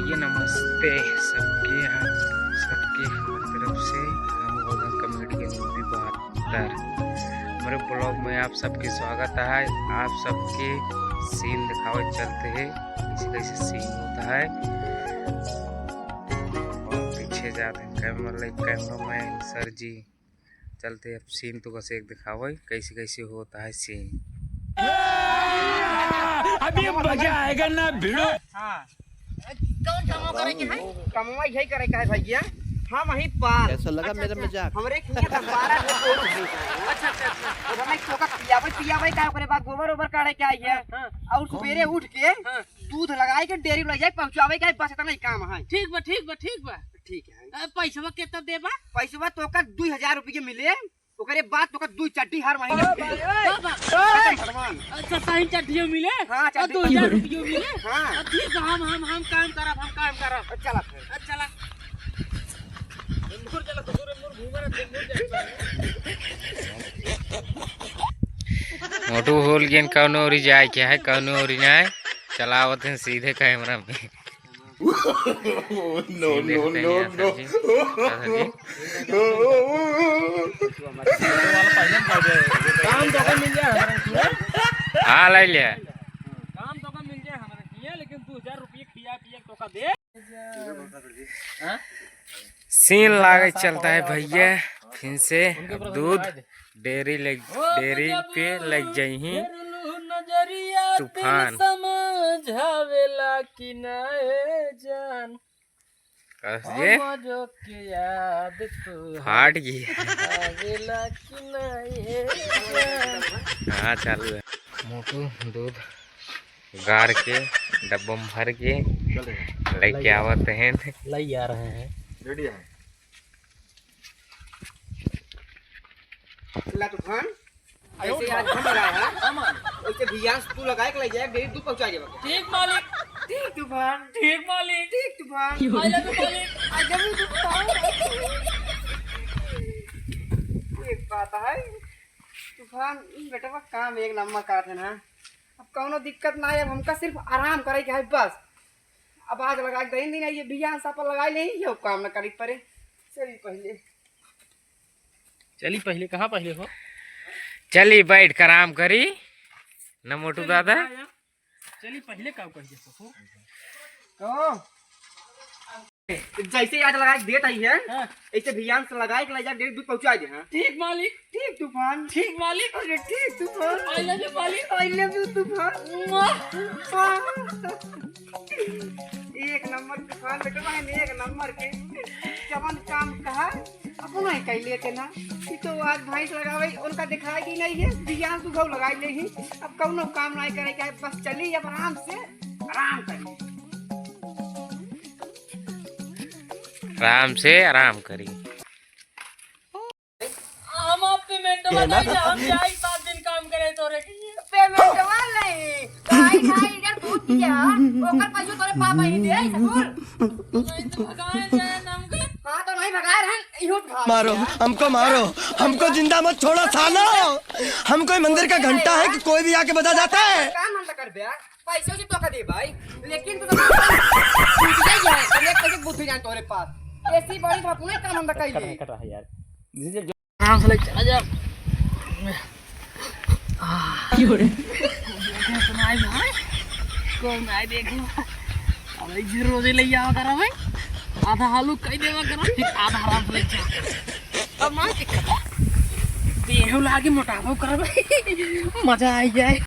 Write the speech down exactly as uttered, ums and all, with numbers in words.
ये नमस्ते सबके, हम सबके हमारी तरफ से, हम गौतम comedian यूपी बहत्तर। हमारे vlog में आप सबके स्वागत है। आप सबके scene दिखावे चलते हैं, कैसे कैसे scene होता है। और पीछे जाते हैं camera ले, cameraman sir जी। चलते अब scene तो बस एक दिखावे, कैसे कैसे होता है scene। अभी मजा आएगा ना भिड़ो। हाँ। कौन कमवा करे के है? कमवा यही करे के है भैया। हम वहीं पार। कैसा लगा अच्छा, मेरा अच्छा। मजाक? हमरे किया तो बारह गो गोरू भैंस है। अच्छा, अच्छा, अच्छा। अब हमें तोका पियावे, पियावे का, ओकरे बाद गोबर ओबर काढ़े के आई है। हाँ, हाँ। और सुबेरे उठ के हाँ। दूध लगाए के डेयरी में ले जाए, पहुँचावे के है, बस इतना ही काम है। ठीक बा, ठीक बा, ठीक बा। ठीक है। अ, पैसवा केतना देबा? पैसवा तोका दुई हजार रुपये मिले, ओकरे बाद तोका दुई चड्डी हर महीने free। बाबा। भगवान। अच्छा, सही चड्डियो मिले? हाँ, और चड्डी। दो हजार रुपयो मिले? हाँ। अब ठीक बा, हम, हम, हम काम करब, हम काम करब। चला फिर। अब चला। मोटू भूल गेन कौनो ओरी जाए के है, कौनो ओरी नाय। चलावत हैं सीधे camera में। No, no, no, no। काम तो का मिल जाए हमारे किया। हाँ, ले ले। काम तो का मिल जाए हमारे किया, लेकिन दो हजार रुपये खिया पिया तो का दे। हाँ? Scene लागे चलता है भैया, फिर से दूध डेयरी लग, डेयरी पे लग जाई। तूफान। समझावेला कि ना ए जान। कस जे? हमरो के याद तू फाट गई। आवेला कि ना ए जान। हाँ, चालू है। मोटू दूध गार के डब्बा में भर के लेके आवत हैं। लई आ रहे हैं। Ready है। ला तूफान, ऐसे आज हम लगा है। हाँ, मान। ऐसे भियान से तू लगाए के ले जाए, डेयरी दूध पहुँचा जाए। ठीक मालिक। ठीक तूफान। ठीक मालिक। ठीक तूफान। I love you मालिक। I love you तूफान। एक बात है तूफान, ई बेटवा काम एक नंबर करत है ना। अब कौनो दिक्कत ना है, अब हमका सिर्फ आराम करे के है बस। अब आज लगा के दही दिन ये भियान सापा लगा ले, ये काम ना करी परे। चली पहिले। चली पहिले, कहाँ पहिले हो? चली बैठ के आराम करी। न मोटू चली, दादा। हाँ, हाँ। चली पहिले का कह दे ससुर। कहो। जैसे आज लगा के देत आई है, हाँ। ऐसे भियान से लगा के ले जा, डेयरी दूध पहुँचा दे, हाँ। ठीक मालिक। ठीक तूफान। ठीक मालिक। अरे ठीक तूफान। I love you मालिक। I love you तूफान। वाह। हाँ। एक नंबर तूफान बेटवा है, एक नंबर के। जवन काम कहा, अपना ही कह लेते ना। कि तो आज भैंस लगावे, उनका दिखाई दी नहीं है, भियान दूध लगाई नहीं। अब कौनो काम नहीं करे के, बस चली अब आराम से, आराम करी। आराम से आराम करी। हम आप payment वाला ही, हम जाई सात दिन काम करे तोरे के लिए। Payment वाला ही। भाई, भाई, इधर पूछ दिया। ओकर पैसा तोरे पापा ही दे, ससुर। नहीं तो भगाए जाए ना हमके। हाँ, तो नहीं भगाए रहन, इहो भगा मारो, दिया। हमको मारो, हमको जिंदा मत छोड़ो सालो। हम कोई मंदिर का घंटा है कि कोई भी आके बजा जाता है? काम हम तो कर बे। पैसे से तो का दे भाई, लेकिन तू तो टूट गई है, तो एक पैसे बुद्धि जान तोरे पास। ऐसी बड़ी तो अपने काम हम बताइए। कट रहा है यार। आराम से ले चला जा। क्यों रे? सुनाई भाई, कोई नहीं देखे। अरे ये रोजे ले आवा करा भाई, आधा आलू कई देवा करा, फिर आधा आराम से ले जा। अब मार के खा। देह लागे मोटापा कर भाई, मजा आई जाए।